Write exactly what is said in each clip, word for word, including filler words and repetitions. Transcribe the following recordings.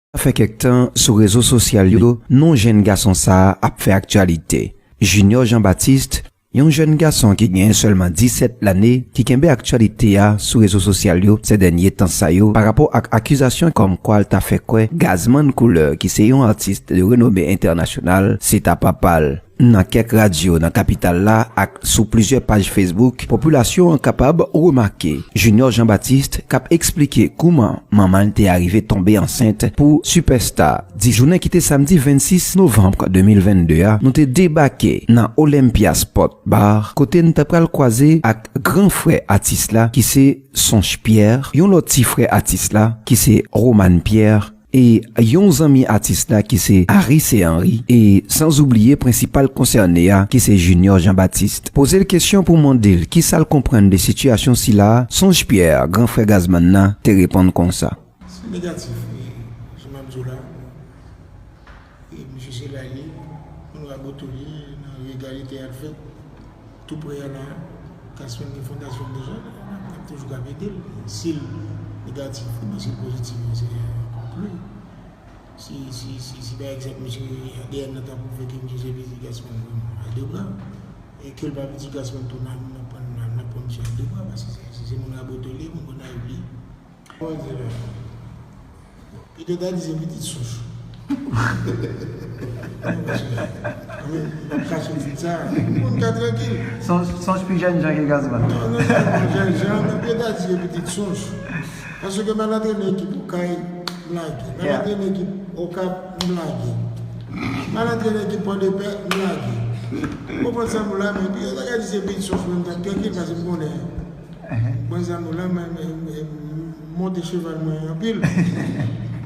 Sa fè kèk tan, sou rezo sosyal yo, non jèn gason sa a ap fè aktyalite. Junior Jean Baptiste, yon jèn gason ki genyen sèlman disèt lane, ki kenbe aktyalite a sou rezo sosyal yo sèdènye tan sa yo, parapò ak akizasyon kòmkwa l ta fè kwè Gazman Couleur, ki se yon atis de renome entènasyonal, se ta papa l. Nan kèk radyo nan kapital la ak sou plizyè paj Facebook, popilasyon an kapab remake Junior Jean Baptiste k ap eksplike kouman manman l te arive tonbe ansent pou sipèsta. Di jounen ki te samdi vennsis novanm de mil vennde a, nou te debake nan Olympia Sport Bar, kote n ta pral kwaze ak gran frè atis la, ki se Sonch Pierre, yon lòt ti frè atis la, ki se Roman Pierre, e yon zanmi atis la ki se Aris e Henry, e san oubliye prensipal konsène a ki se Junior Jean Baptiste. Poze l kesyon pou mande l kisa l konprann de sitiyasyon sila a, Sonch Pierre, gran frè Gazman nan, te reponn konsa. Se negatif, e, jan m ap di w la, e misye se la li, moun raboto li, nan rega li teyat fèt. Tou pre a la, Kasmèn gen fondasyon deja, n ap toujou ka ede l. Si l negatif, wi, men si l pozitif, se ankò pli. Si, si, si, si pa egzanp, misye A D N nan ta pwouve ke misye se pitit Kasmèn, vreman, a de bra. E ke l pa pitit Kasmèn tou, n ap, n ap pran, n ap, n ap pran misye a de bra, paske se, se, se moun raboto li, moun Gonayiv li. Kòman di la? Pito ta di se pitit Sonch. Non, paske, anben, m p ap kache w di sa. Moun ka trankil. Sonch, Sonch pi jèn jan ke Gazman. Non, non, non, jèn jan, men pito ta di se pitit Sonch. Paske m al antrene ekip Okay, m lage. M al antrene ekip Okap, m lage. M al antrene ekip Pòdepè, m lage. Ou konprann sa m la, men pito ta di se pitit Sonch, men m t ap trankil, paske m konnen. Mwen zanmi w la, mwen, mwen, mwen, mwen monte cheval mwen anpil.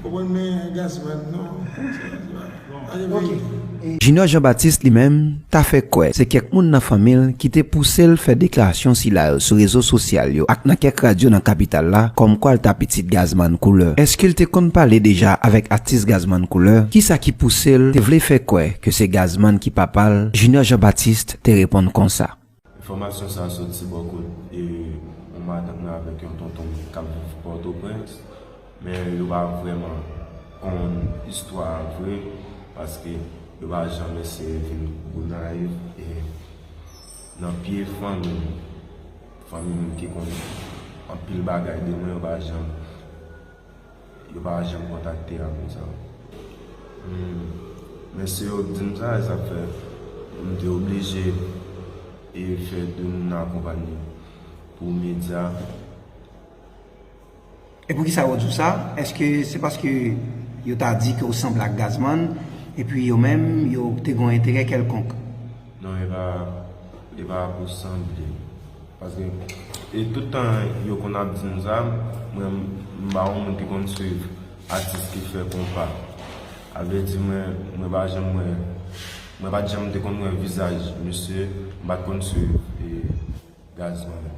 Konprann, men Gazman, non. Se pa, se pa, pa gen verite. Junior Jean Baptiste li menm ta fè kwè se kèk moun nan fanmi l ki te pouse l fè deklarasyon sila yo sou rezo sosyal yo ak nan kèk radyo nan kapital la, kòmkwa l ta pitit Gazman Couleur. Èske l te konn pale deja avèk atis Gazman Couleur? Kisa ki pouse l te vle fè kwè ke se Gazman ki papa l? Junior Jean Baptiste te reponn konsa. Enfòmasyon sa a soti bò kote yon madanm nan avèk yon tonton k ap viv Pòtoprens, men yo pa vrèman konn istwa a vre, paske yo pa janm eseye vin Gonayiv, e nan pye fanmi m, fanmi m ki konn anpil bagay de mwen, yo pa janm Yo pa janm kontakte avè m sa. Hmm. Men se yo k di m sa, e sa k fè m te oblije e fè de moun akonpanye pou medya. E poukisa yo di w sa? Èske se paske yo ta di ke w sanble ak Gazman, epi yo menm, yo te gen yon enterè kèlkonk? Non, e pa, e pa pou sanble. Paske, e tout tan yo konn ap di m sa, mwen, m pa yon moun ki konn swiv atis ki fè konpa. A vle di, mwen, mwen pa janm wè, mwen pa t janm te konn wè vizaj misye, m pa t konn swiv, e, Gazman.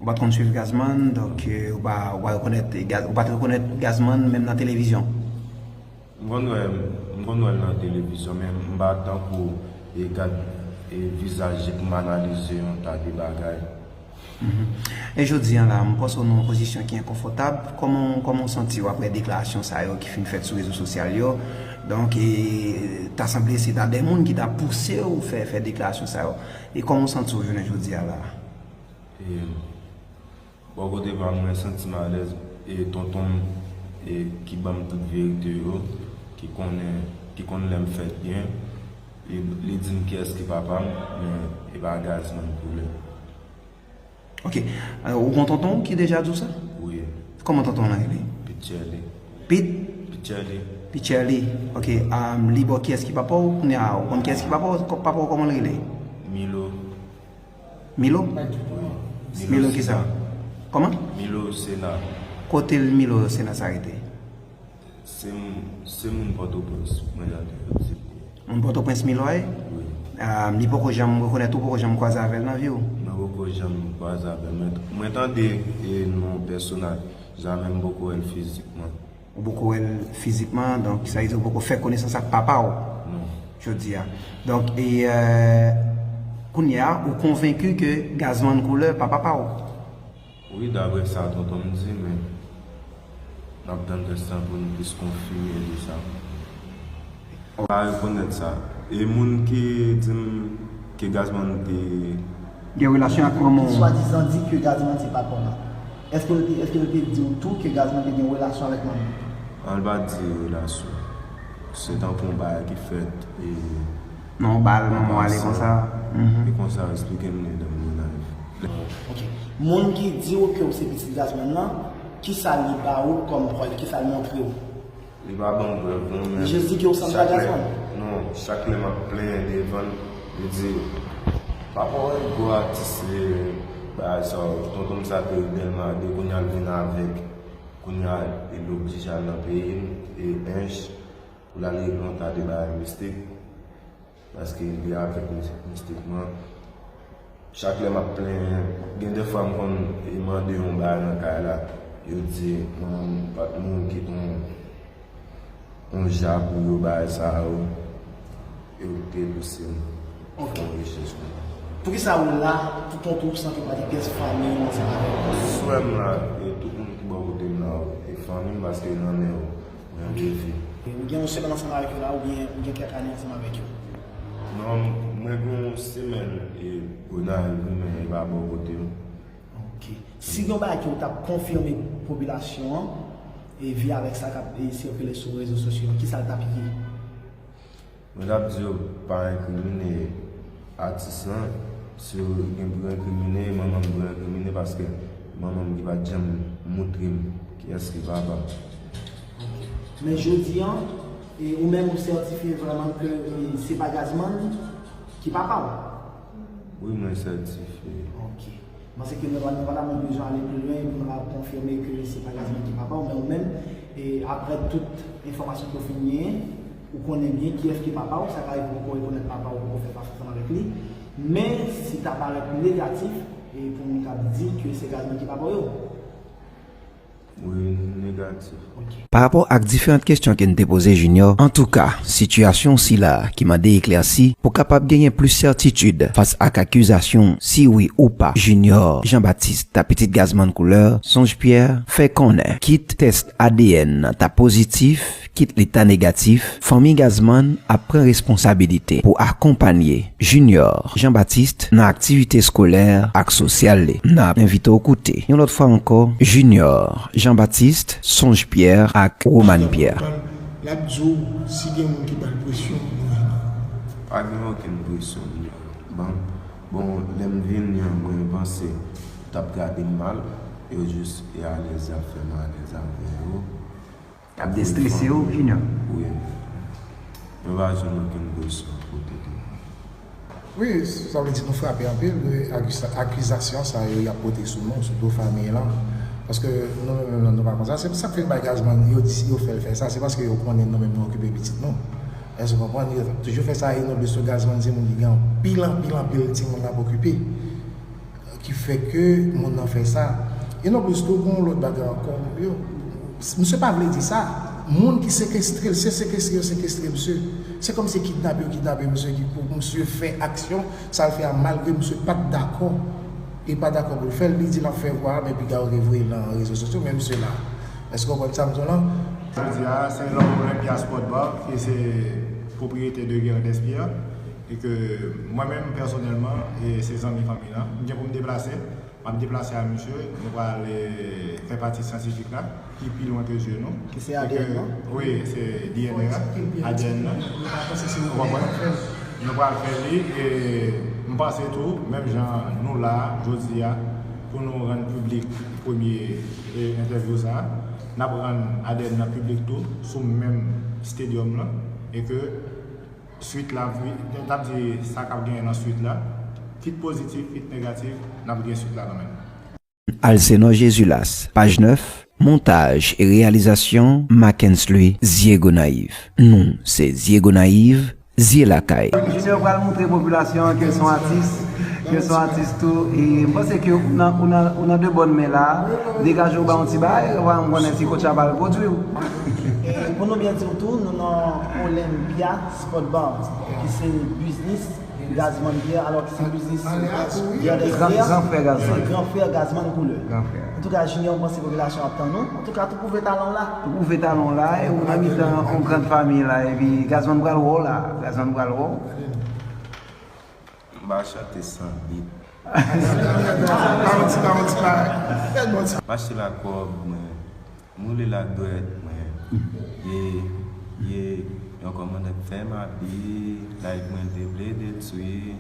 Ou pa t konn swiv Gazman, donk, e, ou pa, ou pa rekonèt, e, Gaz-, ou pa t rekonèt Gazman menm nan televizyon? M konn wè, m konn wè l nan televizyon, men m pa tankou e gad e vizaj li pou m analize yon ta de bagay. Mhm. E jodi a la, m panse w nan yon pozisyon ki enkonfòtab. Kòman, kòman w santi w apre deklarasyon sa yo ki fin fèt sou rezo sosyal yo? Donk, e, ta sanble se ta de moun ki ta pouse w fè, fè deklarasyon sa yo. E kòman w santi w jounen jodi a la? E, Bò kote pa m, mwen santi m alèz, e tonton m, e ki ban m tout verite yo, ki konnen, ki konn lè m fèt byen, e li di m kiyès ki papa m, men e pa Gazman Couleur. Ok. E, ou gon tonton ki deja di w sa? Wi. Kòman tonton w lan rele? Pitcheli. Pit? Pitcheli. Pitcheli. Ok. Um, li ba w kiyès ki papa w? Kounye a, ou konn kiyès ki papa w? Kò-, papa w kòman l rele? Milo. Milo? Wi. Milo kisa? Kòman? Milo Sena. Kote Milo Sena sa rete? Se m-, se moun Pòtoprens, mwen tande yo di. Moun Pòtoprens Milo a ye? Wi. Ah, li poko janm rekonèt ou, poko janm kwaze avè l nan vi w? Mwen poko janm kwaze avè l. Mwen, mwen tande, e, non pèsonaj, jamè m poko wè l fizikman. Ou poko wè l fizikman, donk sa vle di ou poko fè konesans ak papa w. Non. Jodi a. Donk, e, euh, kounye a, ou konvenki ke Gazman Couleur pa papa w? Wi, daprè sa tonton m di, men N ap tann tès lan pou n plis konfime de sa. M pa rekonèt sa. E moun ki di m ke Gazman te Gen relasyon ak manman w. Swadizan di ke Gazman se papa w la. Èske l te, èske l te di w tou ke Gazman te gen relasyon avèk manman w? An, l pa di relasyon. Se tankou yon bagay ki fèt e Non, bal, manman w ale konsa. E konsa, eksplike m li, Dam Gonayiv. Ok. Moun ki di w ke w se pitit Gazman nan, kisa li ba ou kòm prèv? Kisa l montre w? Li pa ban m prèv non, men Li jis di ke w sanble a Gazman? Non, chak lè m ap plenyen devan l, li di, papa w gwo atis li, bagay sa yo, tonton m sa te rebèl mande, kounye a l vin avèk, kounye a li oblije al nan peyi m, e Ench, pou l al regle yon ta de bagay mistik, paske li avèk mistikman. Chak lè m ap plenyen, gen de fwa m konn mande yon bagay nan kay la, yo di manman m pa t mouri, kite yon, yon ja pou yo, bagay sa yo, yo te pouse m fè yon rechèch konsa. Poukisa ou la toutotou san ke pa gen pyès fanmi w ansanm avè w? Frè m la, e tout moun ki bò kote m la, e fanmi m, paske nan men yo, mwen reve. Ou gen yon semèn ansanm avèk yo la, oubyen ou gen kèk ane ansanm avèk yo? Non, mwen gen yon semèn e Gonayiv, wi, men e pa bò kote m. Ok. Si gen yon bagay ke ou t ap konfime popilasyon an, e via avèk sa k ap e sikile sou rezo sosyo an, kisa l t ap ye? Mwen t ap di yo pa enkrimine atis lan, si yo gen pou yo enkrimine, manman m pou yo enkrimine, paske manman m ki pa t janm moutre m kiyès ki papa m. Men jodi an, e ou menm ou sètifye vrèman ke e se pa Gazman ki papa w? Wi, mwen sètifye. Ok. M panse ke nou pa, nou pa ta menm bezwen ale pi lwen pou nou ka konfime ke se pa Gazman ki papa w, men ou menm, e apre tout enfòmasyon ke w fin genyen, ou konnen byen kiyès ki papa w, sa ka rive w poko rekonèt papa w, w poko fè fas ansanm avèk li. Men, si ta parèt negatif, e pou moun k ap di ke se Gazman ki papa w yo. Wi, negatif. Pa rapò ak diferan kesyon ke n te poze Junior, antouka, sitiyasyon sila ki mande eklèsi pou kapab genyen plis sètitid fas ak akizasyon si wi ou pa Junior Jean Baptiste ta pitit Gazman Couleur, Songe Pierre fè konnen kit tès A D N nan ta pozitif, kit li ta negatif, fanmi Gazman ap pran responsabilite pou akonpanye Junior Jean Baptiste nan aktivite eskolè ak sosyal li. N ap envite w koute yon lòt fwa ankò Junior Jean Baptiste, Songe Pierre ak Romane Pierre. L ap di w si gen moun ki ba l presyon pou vini. Pa gen okenn presyon pou yo ban m. Bon, lè m vini an, mwen panse yo t ap gade m mal, yo jis e alèz, y ap fè m alèz avè yo. Ap destrese w, Junior. Wi. Mwen pa jwenn okenn presyon kote de moun. Wi, sa vle di nou frape anpil de akisa- akizasyon sa yo y ap pote sou nou, sou do fanmi lan. Paske nou menm menm nou pa konsa. Se pou sa k fè n bay Gazman, yo di si yo fè l fè sa, se paske yo konnen nou menm nou okipe pitit nou. Èske w konprann? Yo toujou fè sa, e nou plis sou Gazman, se moun ki gen anpil, anpil, anpil timoun l ap okipe. Ki fè ke moun nan fè sa. E non plis tou, gen yon lòt bagay ankò. Yo, misye pa vle di sa. Moun ki sekestre l, se sekestre yo sekestre misye. Se kòmsi kidnape yo kidnape misye ki pou misye fè aksyon, sa l fè a malgre misye pa t dakò. Li pa dakò pou l fè l, li di l ap fè vwa a, men piga yo te voye l nan rezo sosyo, men misye la. Èske w konprann sa m di w lan? Jodi a, se Lòm Olympia Sport Bar ki se pwopriyete de Gerard Despierre. E ke mwen menm pèsonèlman, e se zanmi fanmi lan. M gen pou m deplase, m ap deplase a misye, nou pral e, fè pati syantifik la, ki pi lwen ke zye nou. Ki se A D N nan? Wi, se D N A, A D N nan. Ou pa panse se Ou konprann? Nou pral fè li, e m panse tou, menm jan nou la, jodi a, pou nou rann piblik premye e, entèvyou sa, n ap rann A D N nan piblik tou, sou menm stadium lan, e ke Swit la, wi, t ap di sa k ap genyen nan swit la, kit pozitif, kit negatif, n ap gen swit la kanmenm. Alcenor Jesulas, paj nèf, montaj e reyalizasyon, Mackensley Zye Gonayiv. Nou se Zye Gonayiv, Zye Lakay. Junior pral montre popilasyon an ke l se yon atis, ke l se yon atis tou, e m panse ke ou nan, ou nan, ou nan de bòn men la, degaje w ba yon ti bagay, ou pa janm konnen si kotcha pral pwodui w. E pou nou byen di w tou, nou nan Olympia Sport Bar, ki se biznis e Gazman Pierre, alò ki se mizisyen Pierre des Gran Frères. Gran Frè Gazman. Gran Frè Gazman Koulè. Gran Frè. Antouka, Junior, m panse popilasyon ap tann ou. Antouka, tou pwouve talan w la. Ou pwouve talan w la, e ou nan mitan yon grann fanmi la, epi Gazman pral wè w la. Gazman pral wè w. M pa chante san bit. M achte lakòb mwen. M woule l ak dwèt mwen. Ye, ye, yon kòmandan k fè m abi, like mwen te ple detwi.